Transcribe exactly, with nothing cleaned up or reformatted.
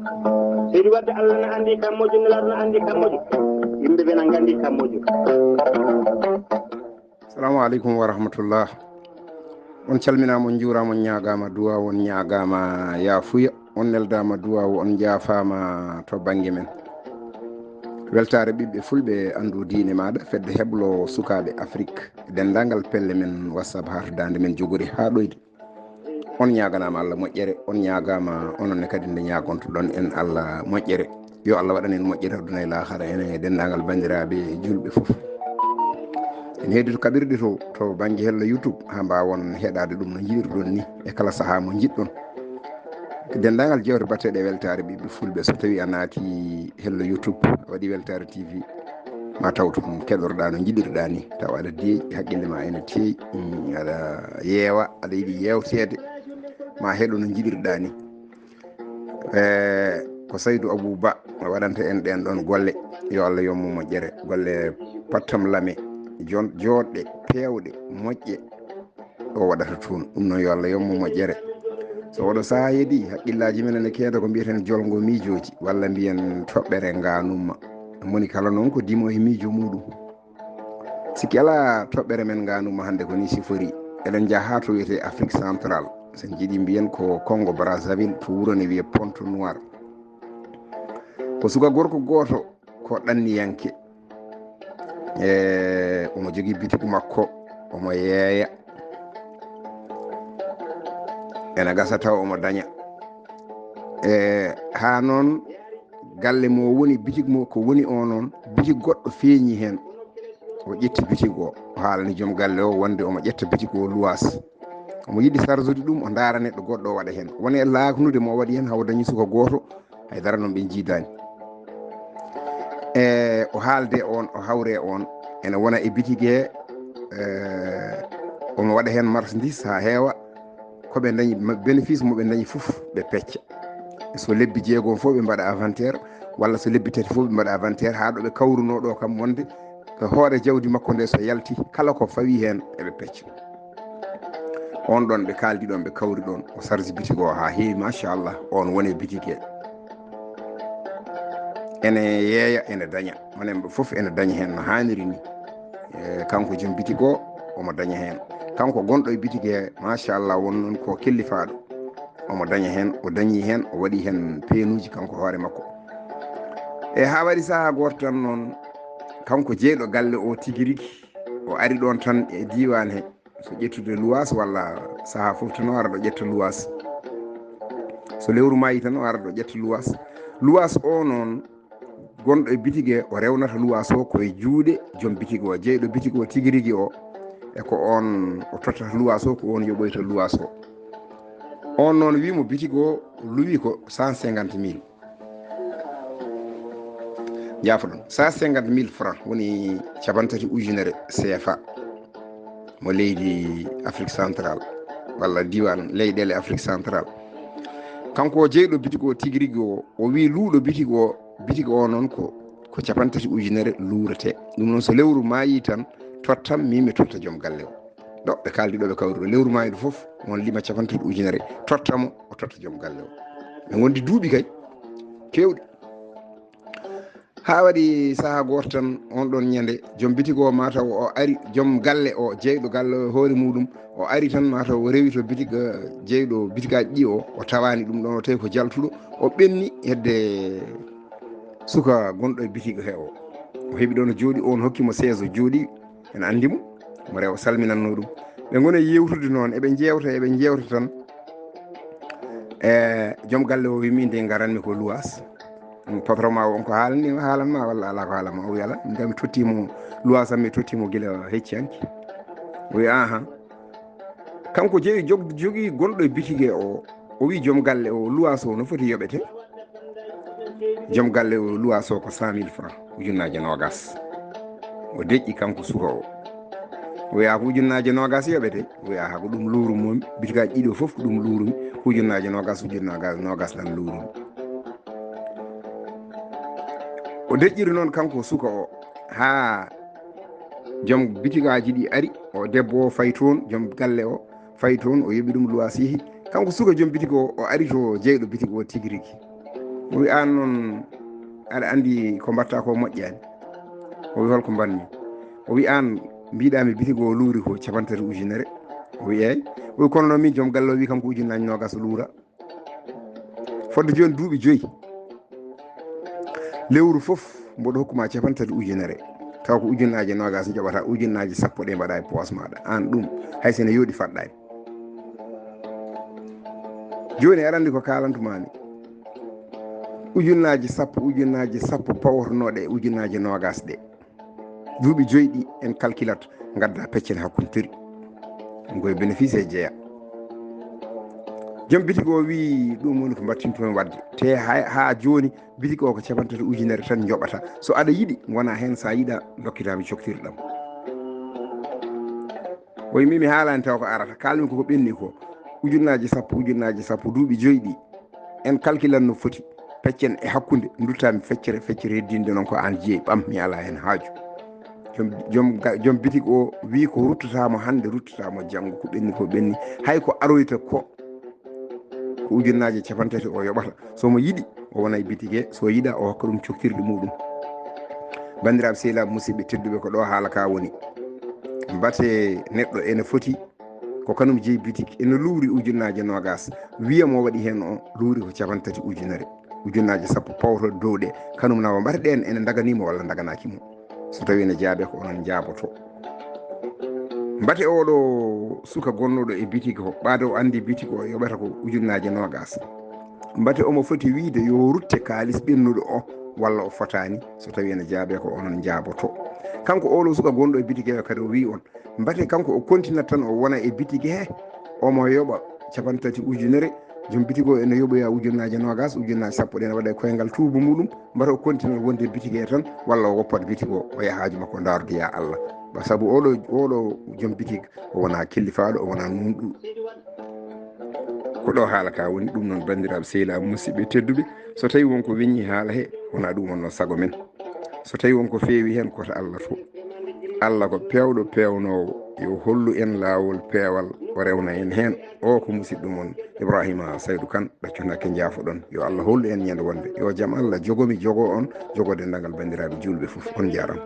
Seydi Wadde, Allah na anndi kam moƴƴo, Nelaaɗo na anndi kam moƴƴo. Yimɓe ɓe na nganndi kam moƴƴo. Salamu aleykum wa rahmatullah. On calminaama, on njuuraama, on ñaagaama duwaawu, on ñaagaama yaafuya, on neldaama duwaawu, on njaafaama to bannge men. Weltaare ɓiɓɓe fulɓe, anndu diine maaɗa, fedde heblo sukaaɓe Afrik, denndaangal pelle men WhatsApp, haa to daande men jogori haa ɗoyde. On ñaaganaama Allah moƴƴere, on ñaagaama onon ne kadi nde ñaagontoɗon en Allah moƴƴere. Yo Allah waɗan en moƴƴere aduna e laakara, enen e denndaangal banndiraaɓe juulɓe fof. En heedi to kaɓirɗe to, to bannge hello YouTube, haa mbaawon heɗaade ɗum no njiɗirɗon ni, e kala sahaa mo njiɗɗon. Denndaangal jewte baɗteeɗe e weltaare ɓiɓɓe fulɓe, so tawii a naati hello YouTube, a waɗi Weltaare T V, ma taw toon keɗorɗaa no njiɗirɗaa ni, taw aɗa deeƴi, haqqille ma ene teeƴi, mm, aɗa yeewa, aɗa yiɗi yeewteede, ma heɗo no njiɗirɗaa ni. E, ko Saydu Abuu Ba waɗanta en ɗeen ɗoon golle, yo Allah yommo moƴƴere, golle pattam lame, jon-, jooɗɗe, peewɗe, moƴƴe, o waɗata toon. Ɗum noon, yo Allah yommo moƴƴere. So oɗo sahaa heedi, haqqillaaji men ene keeda ko mbiyeten jolngo miijooji, walla mbiyen toɓɓere ngaanumma. Moni kala noon ko dimo e miijo muuɗum. Sikki alaa, toɓɓere men ngaanumma hannde ko nii sifori. Eɗen njaha haa to wiyetee Afrique Centrale. So en njiɗi mbiyen ko Congo Brazzaville, to wuro ne wiyee Pointe Noire. Ko suka gorko gooto, ko ɗanniyanke. E, omo jogii bitigu makko, omo yeeya. Ena gasa taw omo daña. E, haa noon galle mo woni, bitig mo ko woni o noon, bitig goɗɗo feeñi heen. O ƴetti bitig o, o haalani joom galle o wonde omo ƴetta bitig o luwaas. Omo yiɗi sarsude ɗum, o ndaara neɗɗo goɗɗo o waɗa heen. Woni e laaknude mo o waɗi heen, haw dañi suka gooto, hay dara noon ɓe njiidaani. E o haalde on, o hawre on, ene wona e bitige, e, omo waɗa heen marchandise haa heewa, ko ɓe dañi, ma-, bénéfice mo ɓe dañi fof, ɓe pecca. So lebbi jeegom fof, ɓe mbaɗa inventaire, walla so lebbi tati fof, ɓe mbaɗa inventaire, haa ɗo ɓe kawruno ɗo kam wonde ko hoore jawdi makko nde, so yalti, kala ko fawi heen, eɓe pecca. On ɗon ɓe kaaldi ɗon, ɓe kawri ɗon, o sarji bitig o haa heewi, machallah, on woni e bitig he. Ene yeeya, ene daña. Onon ɓe fof ene daña heen no haaniri ni. E, kanko joom bitig o, omo daña heen. Kanko gonɗo e bitig he, machallah, won noon ko kellifaaɗo. Omo daña heen, o dañi heen, o waɗi heen peenuuji kanko hoore makko. E haa waɗi sahaa gooto tan noon, kanko jeyɗo galle o tigi rigi, o ari ɗoon tan e diiwaan he. So ƴettude luwaas walla sahaa fof tan o ara ɗo ƴetta luwaas. So lewru maayi tan o ara ɗo ƴetta luwaas. Luwaas o noon, gonɗo e bitige, o rewnata luwaas o ko e juuɗe joom bitige o, jeyɗo bitige o tigi rigi o. E ko on o tottata luwaas o, ko on yoɓoyta luwaas o. On noon wii mo bitige o luwi ko cent cinquante mille. Jaafoɗon, cent cinquante mille francs woni capanɗe tati ujunere C F A mo leydi Afrique Centrale, walla diiwaan leyɗeele Afrique Centrale. Kanko o jeyɗo bitig o tigi rigi o, o wii luuɗo bitig o, bitig o noon ko, ko capanɗe tati ujunere luurete. Ɗum noon, so lewru maayi tan, tottam, min mi totta joom galle o. Ɗo ɓe kaaldi, ɗo ɓe kawri ɗo, lewru maayi ɗo fof, on lima capanɗe tati ujunere, totta mo, o totta joom galle o. Ɓe ngondi duuɓi kay, keewɗi. Haa waɗi sahaa gooto tan, on ɗon ñande, joom bitig o mataw o ari, joom galle o, jeyɗo galle o e hoore muuɗum, o ari tan mataw o rewi to bitig, eh, jeyɗo bitigaaji ɗi o, o tawaani ɗum ɗon, o tawi ko jaltuɗo, o ɓenni hedde suka gonɗo e bitig he o. O heɓi ɗon o jooɗi, on hokki mo sees o jooɗi, ene anndi mo, mo rewa salminanno ɗum. Ɓe ngoni e yewtude noon, eɓe njeewta, eɓe njeewta tan. E joom galle o wi, "Min de ngaranmi ko luwaas." Patron ma o on ko haalani, haalan ma walla alaa ko haalan ma? O wi, "Alaa, min kam mi totti mo luwaas am, mi totti mo gila hecci hanki." O wi, "Aha." Kanko jeyi jog-, jogii gonɗo e bitige o, o wi joom galle o, "Luwaas o no foti yoɓete?" Joom galle o, "Luwaas o ko cent mille francs, ujunnaaje noogas." O deƴƴi kanko suka o. O wiya, "Ko ujunnaaje noogas yoɓete?" O wiya, "Aha, ko ɗum luurumomi, bitigaaji ɗiɗo fof ko ɗum luurumi, ko ujunnaaje noogas, ujunnaaje noogas tan luurumi." O deƴƴiri noon kanko suka o, haa joom bitigaaji ɗi ari, o debbo o fayi toon, joom galle o fayi toon, o yoɓi ɗum luwaas, yehi. Kanko suka joom bitig o, o ari to jeyɗo bitig o tigi rigi. O wi, "Aan noon, aɗa anndi ko mbaɗtaa ko moƴƴaani?" O wi, "Hol ko mbaɗmi?" O wi, "Aan, mbiɗaa mi bitig o luuri ko cappanɗe tati ujunere." O wi, "Eey." O wi, "Kono noon min joom galle o wi kam ko ujunnaaji noogaas luura. Fodde jooni duuɓi joyi, lewru fof mboɗo hokku ma cappanɗe tati ujunere. Taw ko ujunnaaji noogaas njoɓata, ujunnaaji sappo ɗe mbaɗa e poos maaɗa. Aan ɗum, hay so ene yooɗi faɗɗaani." Jooni aɗa anndi ko kaalantu maa mi. Ujunnaaji sappo, ujunnaaji sappo pawotonooɗe e ujunnaaji noogaas ɗe. Duuɓi joyi ɗi en kalkilat, ngadda peccen hakkunde tori. Ɗum koye bénéfice e jeeya. Joom bitig o wi, "Ɗum woni ko mbattintumi waɗde. Te hay, haa jooni bitig o ko cappanɗe tati ujunere tan njoɓata. So aɗa yiɗi, ngona heen, so a yiɗa, ndokkitami coktirɗam." O wi, "Mi, mi haalaani taw ko arata. Kaalmi ko, ko ɓenni ko. Ujunnaaji sappo, ujunnaaji sappo, duuɓi joyi ɗi. En kalkilan no foti. Peccen e hakkunde, nduttami feccere, feccere heddinde noon ko aan jeyi, ɓam, mi alaa heen haaju." Joom, joom ga-, joom bitig o wi, "Ko ruttata mo hannde, ruttata mo janngo, ko ɓenni, ko ɓenni. Hay ko aroyta ko, ko ujunnaaji cappanɗe tati o yoɓata. So mo yiɗi, o wona e bitig he, so yiɗa, o hokka ɗum coktirɗi muɗum." Banndiraaɓe sehilaaɓe musidɓe tedduɓe, ko ɗo haala ka woni. Mbate neɗɗo ene foti ko kanum jeyi bitig, ene luuri ujunnaaji noogaas, wiya mo waɗi heen o luuri ko cappanɗe tati ujunere, ujunnaaji sappo pawto dow ɗe, kanum nawa mbate ɗeen ene ndaganiimo walla ndaganaaki mo. So tawii ene jaabe ko onon njaaboto. Mbate oɗo suka gonnoɗo e bitig o, ɓaade o anndi bitig o yoɓata ko ujunnaaji noogaas. Mbate omo foti wiide yo rutte kaalis ɓennuɗo o, walla o fotaani? So tawii ene jaabe ko onon njaaboto. Kanko oɗo suka gonɗo e bitig o kadi o wi on, mbate kanko o kontinat tan o wona e bitig he, omo yoɓa cappanɗe tati ujunere, joom bitig o ene yoɓoya ujunnaaji noogaas, ujunnaaji sappo ɗe ene waɗa e koyngal tuubu muɗum, mbata o kontinat wonde bitig he tan, walla o woppat bitig o, o yaha haaju makko ndaarde ya Allah. Ba sabu oɗo, oɗo joom bitig, o wona killifaaɗo, o wona nunɗo. Ko ɗo haala ka woni, ɗum noon banndiraaɓe sehilaaɓe musidɓe tedduɓe, so tawi won ko weñi haala he, wona ɗum wonno sago men. So tawi won ko feewi heen, ko to Allah to. Allah ko peewɗo peewnoowo, yo hollu en laawol peewal, o rewna en heen. O ko musidɗo mon Ibrahima Saydu Kan, ɗaccu nakke njaafoɗon. Yo Allah hollu en ñande wonde. Yo jam Allah jogo mi, jogo on, jogo denndaangal banndiraaɓe juulɓe fof. On njaaraama.